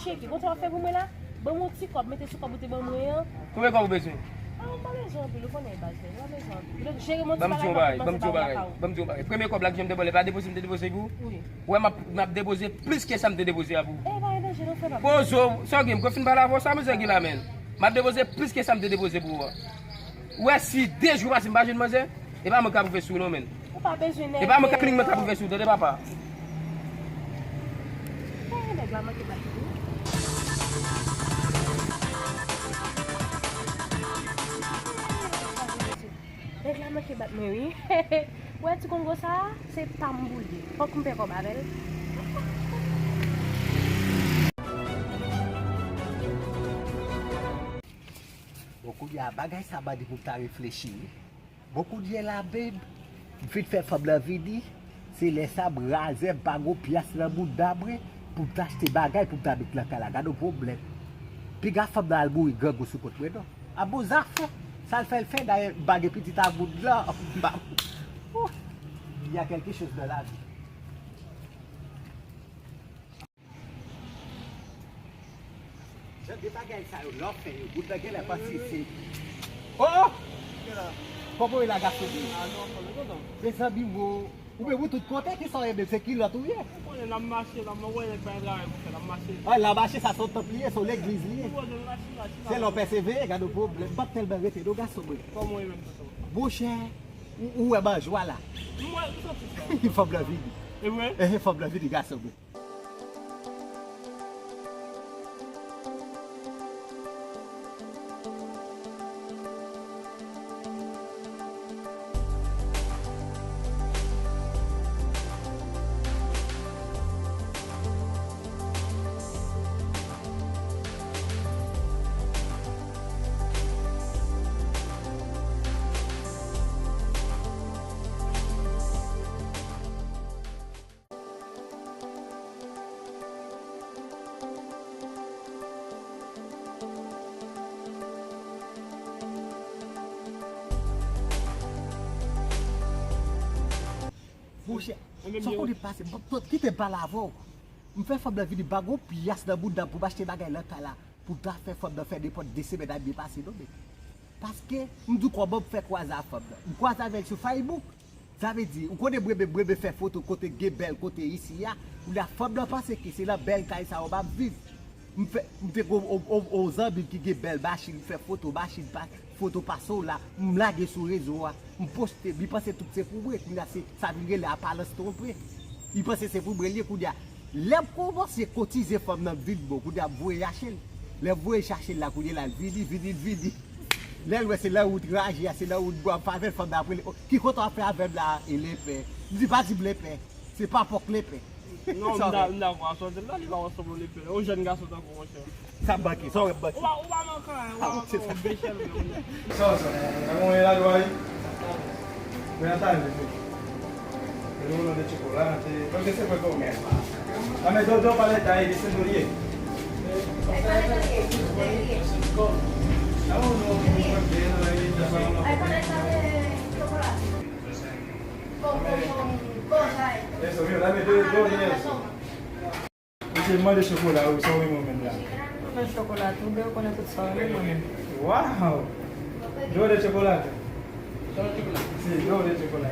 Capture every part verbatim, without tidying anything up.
Ki konsa w ap fè pou mwen la? Ban m yon ti kòb, mete sou kòb ou te ban mwen an. Konbyen kòb ou bezwen? Ah, m pa bezwen anpil, ou konnen baz mwen, m pa bezwen anpil. Donk, jere m yon ti bagay, m ap kòmanse ba w lakay ou. Ban m di yon bagay, ban m di yon bagay. Premye kòb la ki jan m te ba w, e pa depoze m te depoze pou ou? Wi. Wè, m ap, m ap depoze plis ke sa m te depoze a pou ou. E, pa gen danje, non, frè pa. Poze w, sa w gen, m kwè fin pale avè w, sa misye gen la, menn. M ap depoze plis ke sa m te depoze pou ou a. Ou wè, si de jou pase, m pa jwenn manzè, e pa mwen k ap ouvè sou ou, non, menn. Ou pa bezwen nève. E pa mwen k ap, mwen k ap ouvè sou ou, tande, papa. Eh, nèg la manke bat mwen, wi. Nèg la manke bat mwen, wi. Ou wè ti kongo sa a, se pa m pou l ye. Fòk m fè kòb avè l. Bon, kounye a, bagay sa mande pou m ta reflechi, wi. Bon, kounye a la, babe, m fin fè fanm lan vini. Se lè sa m razè, m pa gon pyas nan mouda mwen pou m ta achte bagay pou m ta met nan kay la. Gad yon pwoblèm. Piga fanm nan al mouri grangou sou kont mwen, non. A bon zafè. Sa l fè, l fè. Dayè, m pa gen pitit ak moun nan. M pa, oh, il y a quelque chose dans la vie. Jan de bagay sa yo, lè w fè yo, moun nan genlè panse se, oh, oh! Kòman w ye la, gason? Mezanmi, wo. Ou menm, ou tout kote, kisa w ye menm? Se kilòt ou ye? Ou konnen, n ap mache, n ap, mwen wè nèg pa gen travay pou fè, n ap mache. Ah, l ap mache, sa se yon tanp li ye, se yon legliz li ye. Se lè w pèsevere, gad yon pwoblèm. M p ap tèlman rete, non, gason mwen. Kòman w ye menm, tonton? Monchè, ou, ou wè manjwa la? M wè, m santi sa. Fanm lan vini. E vre? Ehe, fanm lan vini, gason mwen. Monchè, sa w konnen pase, kite m pale avè w. M fè fanm lan vini, m pa gon pyas nan mouda m pou m achte bagay nan kay la, pou m ta fè fanm nan fè nenpòt de semèn a byen pase, non, men. Paske, m di w kòman m fè kwaze a fanm nan. M kwaze avè l sou Facebook. Sa vle di, ou konnen mwen menm, mwen renmen fè foto kote gen bèl kote isi a. Kounye a, fanm nan panse ke se nan bèl kay sa yo m ap viv. M fè, m te gon, on, on, on zanmi m ki gen bèl machin, m fè foto machin pa, foto pase w la, m lage sou rezo a, m poste, li panse tout se pou mwen, kounye a se, sa vin rele apalans twonpe. Li panse se pou mwen l ye, kounye a, lè m kòmanse kotize fanm nan vin bon, kounye a m voye chache l. Lè m voye chache l la, kounye a la, l vini, vini, l vini. Lè l wè se nan wout raje a, se nan wout bwa, m favè l, fanm nan ap rele, "Oh, ki kote w ap fè avè m la, e lepè?" M di, "Pa di m lepè, se pa pòk lepè." Non, m da-, m dakò a sa w di la, li pa ansanm yon lepè. Yon jèn gason tankou w, monchè. Sa m manke, sa w wè m manke. Ou pa, ou pa manke anyen, ou pa manke yon bechèl vre, monchè. Sa w sa, sa w wè la dwa wi. Mwen an tande tou. Mwen nou de chokolate. Mwen ke se mwen konmen. A men Dodo pa leta e de se nou ye. Ay pa leta ye. A ou nou mwen de la e de sa. Ay pa leta ye chokolate. Bon, bon, bon, bon, ay. Eso, mira, dame Dodo de eso. Misye mande chokola, ou sa w renmen w menm la? Mwen chokola tou, ben ou konnen tout sa w renmen mwen menm. Waw! Dlo de chokola. Si, dlo de chokola.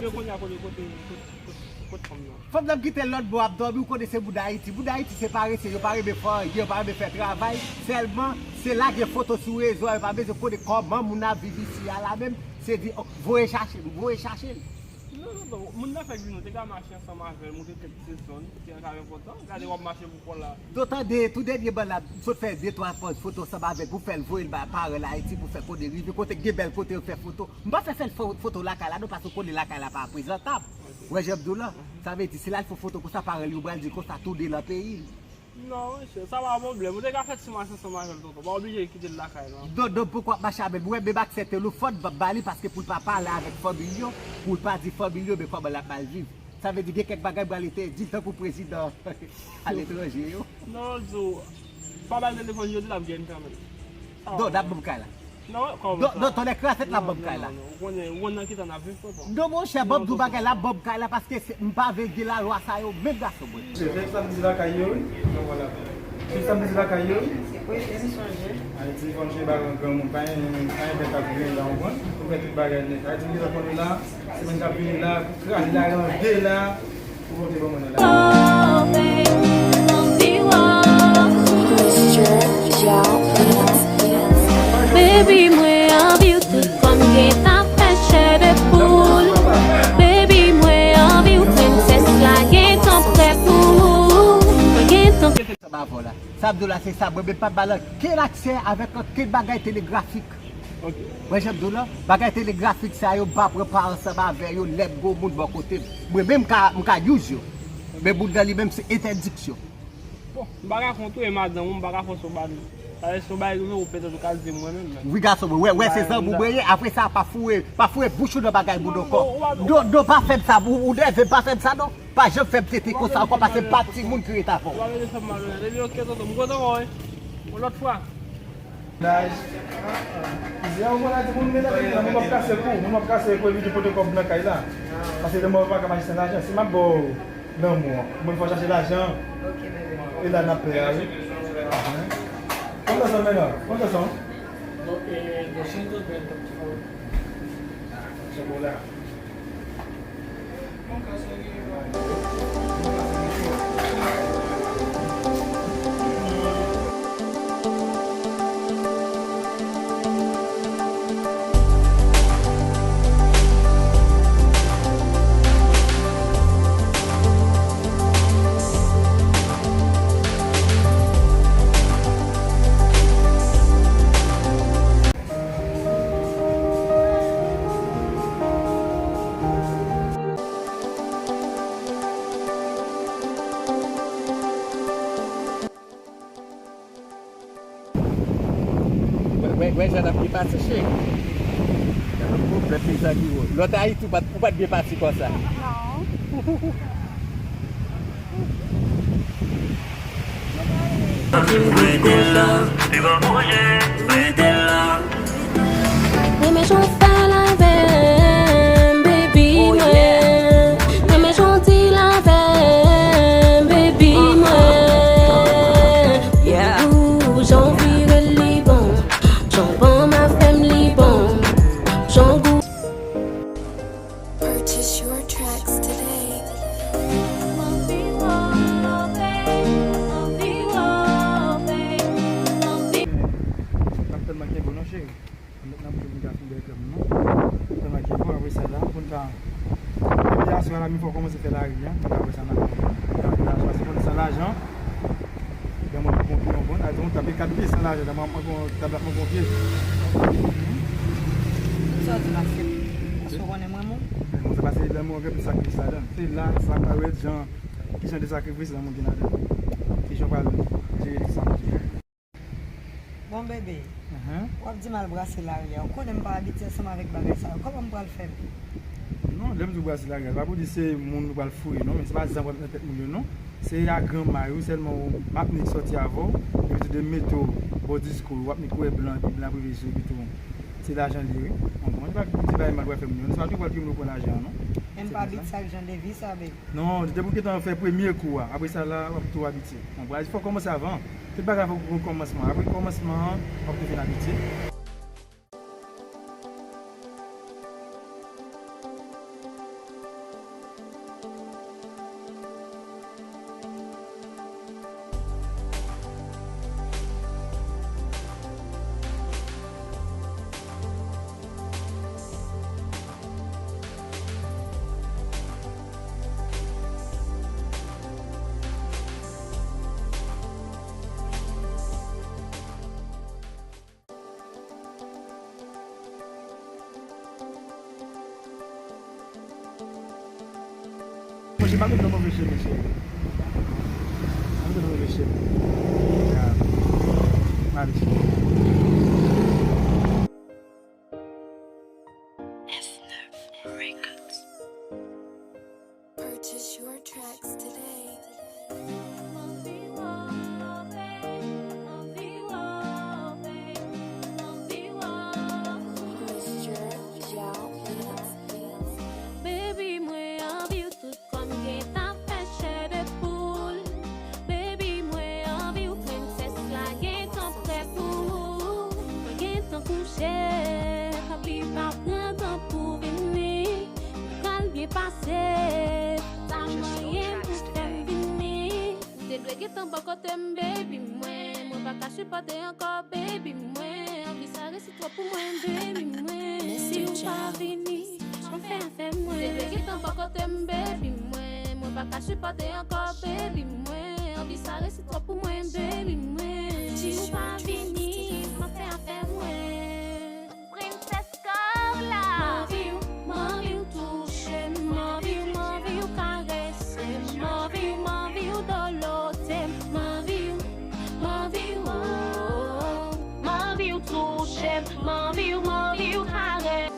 Yo konnen a kote, kote, kote, kote fanm nan. Fanm nan m kite lòt bò ap dòmi, ou konnen se moun Ayiti. Moun Ayiti se parese, yo pa renmen fè anyen, yo pa renmen fè travay. Sèlman, se lage foto sou rezo a, yo pa bezwen konnen kòman moun ap viv isi a la menm. Se di, "Oh, voye chache l, voye chache l." Non, non, non. Moun nan fèk vin, nou te ka mache ansanm avè l, montre kèk ti zòn ki te ka enpòtan. Gade, w ap mache pou kò la. Dotan de, tou dènye ban la, m sot fè de, twa pòz foto ansanm avè l pou fè l voye l ba paran l Ayiti, pou fè konnen rive kote gen bèl kote yo fè foto. M pa fè fè l fo-, foto lakay la, non, paske w konnen lakay la pa prezantab. Ou wè jan m di w lan? Sa vle di, si l al fè foto konsa, paran l yo pral di konsa, tounen nan peyi l. Non, monchè, sa pa pwoblèm. Ou te ka fè ti mache ansanm avè l, tonton. Pa oblije kite l lakay, non. Non, non, poukwa ap mache avè l? Mwen menm aksè telefòn, m ap ba li, paske pou l pa pale avèk fanmi l yo, pou l pa di fanmi l yo, men kòman l ap mal viv. Sa vle di, gen kèk bagay m pral entèdi l, tankou prezidan aletranje yo. Non, Zo, pa ba l telefòn jodi, l ap jwenn kanmenm. Non, n ap ban m kay la. Non, kòman sa? Dòtè, lè kraset la, bòb kay la. Non, non, non. Ou konnen, ou konn nan ki tan n ap viv, tonton. Non, monchè, bòb di w bagay la, bòb kay la, paske se, m pa vle gen lalwa sa yo, menm gason mwen. Se fèk sa m di lakay yo, wi. Fèk sa m di lakay yo, wi. Wi, m sonje. Ayiti, fò n chita ba granmoun, pa gen, pa gen bèt ap vini la, ou konprann? Ou fè tout bagay nèt. Ayiti, m gentan konn la, semèn k ap vini la, pou kraze la, ranje la. Baby, mwen anvi w tout kòm gentan fè chè de poul. Baby, mwen anvi w, prensès la gentan prè pou ou. Mwen gentan. Sa m ap di w la, se sa, mwen menm pa ba l ankenn aksè avèk ankenn bagay telegrafik. Ok. Mwen, jan m di w la, bagay telegrafik sa yo, m pa pran pa ansanm avè yo, lè m gwo moun bò kote m. Mwen menm, m ka, m ka use yo. Men moun nan li menm, se entèdiksyon. Bon, m pa ka kont ou e madanm ou, m pa ka fòse w ba nou. Sa vle di si yon bagay rive, ou petèt ou ka di m mwen menm, men. Wi, gason mwen, wè, wè, se zanmi w mwen ye, apre sa, pa foure, pa foure bouch ou nan bagay moun ankò. Non, non, non, pa fè m sa, ou, ou nève m, pa fè m sa, non. Pa janm fè m trete konsa ankò, paske m pa timoun ki ret avè w. Ou pa mete fè m malonèt. Epi, ok, tonton, m kontan wè w, wi. Yon lòt fwa. Laj. Kouzen an, ou konn a di moun, men nan peyi la, moun w ap kase kou, moun w ap kase kou, epi tou pote kòb nan kay la. Paske lè mò pa ka mache san lajan, si m ap ba w lanmou an, mwen fò chache lajan. Ok, bebe. E la n ap pè a, wi. Konbyen tan sa, menm? Konbyen tan sa? Bon, e, dosye tou bèl, tonton. Se bon la. Wè, wè, wè jan n ap byen pase, cheri. Gade yon pwoblèm, mezanmi, o. Lòt Ayiti, ou pa t, ou pa t byen pati konsa. Non. Rete la, rete la. Renmen jan w fè l avè m, baby mwen. Renmen jan w di l avè m, baby mwen. Ou jan w vire l li bon, jan w ban m afè m li bon, jan w gou. Purchase your tracks today. N ap tèlman kenbe w non, cheri. N ap, n ap jwe pou n ka fin bèl krèm non. Tèlman kenbe w, apre sa la, pou n ka, epi aswè a la, mi fò kòmanse fè lari a. Apre sa, n ap, n ap, n ap, paske pou n san lajan, Granmoun ap gonfle yon bon, al gon tab e kat pye san lajan, granmoun ap gon tab ap gon pye. Sa w di m ap fè? Paske w konnen mwen moun. Konsa pase lanmou an gen plis sakrifis ladan l. Se la, sa parèt jan, ki jan de sakrifis lanmou gen ladan l. Ki jan w pral jere li sa pou Dye. Bon, bebe, w ap di m al brase lari a. Ou konnen m pa abitye ansanm avèk bagay sa yo. Kòman m pral fè? Non, lè m di w brase lari a, se pa pou di se moun nou pral fouye, non, men se pa zam w ap met nan tèt moun yo, non. Se a granma yo sèlman w ap nik sòti avè w, epi tou de mete w bò disko, w ap nik wè blan, epi blan ap rive sou, epi tou se lajan li ye, wi. Bon, mwen pa di bagay mal pral fè moun yo, non, se pa tou pral touye moun yo pran lajan an, non. Men m pa abitye ak jan de vi sa, baby. Non, depi w gentan fè premye kou a, apre sa la, w ap tou abitye. Bon, pral fò w kòmanse avan. Tout bagay fò gen kòmansman. Apre kòmansman an, w ap tou vin abitye. Monchè, pa met nan move chemen, cheri. Pa met nan move chemen. Ya. Male, cheri. S neuf Records. Purchase your tracks today. Anvi wè w, babe, anvi wè w, babe, anvi wè w. Te ankò, baby mwen, anvi sa resi twòp pou mwen, baby mwen. Si w pa vini, m ap fè afè mwen. Depi gentan bò kote m, baby mwen, mwen pa ka sipòte ankò, baby mwen, anvi sa resi twòp pou mwen, baby mwen. Si w pa vini, m ap fè afè mwen. Princess Carla. M anvi w, m anvi w touche m, m anvi w, m anvi w karese m, m anvi w, m anvi w dolote m, m anvi w, m anvi w, oh, m anvi w touche m, m anvi w, m anvi w karese m.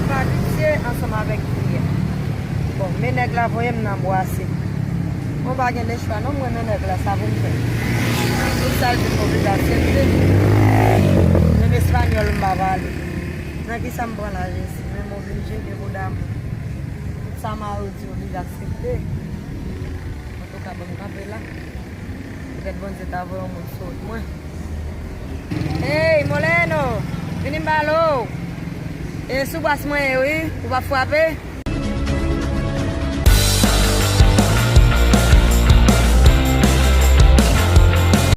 M abitye ansanm avèk kiyè. Bon, men nèg la voye m nan bwase. Mwen pa gen lechwa non, m renmen nèg la, sa pou m fè. Tout sa l di m oblije aksepte. Menm espanyòl m pa pale. Nan kisa m pran la, Jezi? Men m oblije, depo damou. Tout sa mari w di oblije aksepte. Antouka, ban m kanpe la. Petèt Bondye ta voye yon moun sot mwen. Hey, Moleno! Vini m pale w! E sou bwase mwen ye, wi. Ou p ap frape?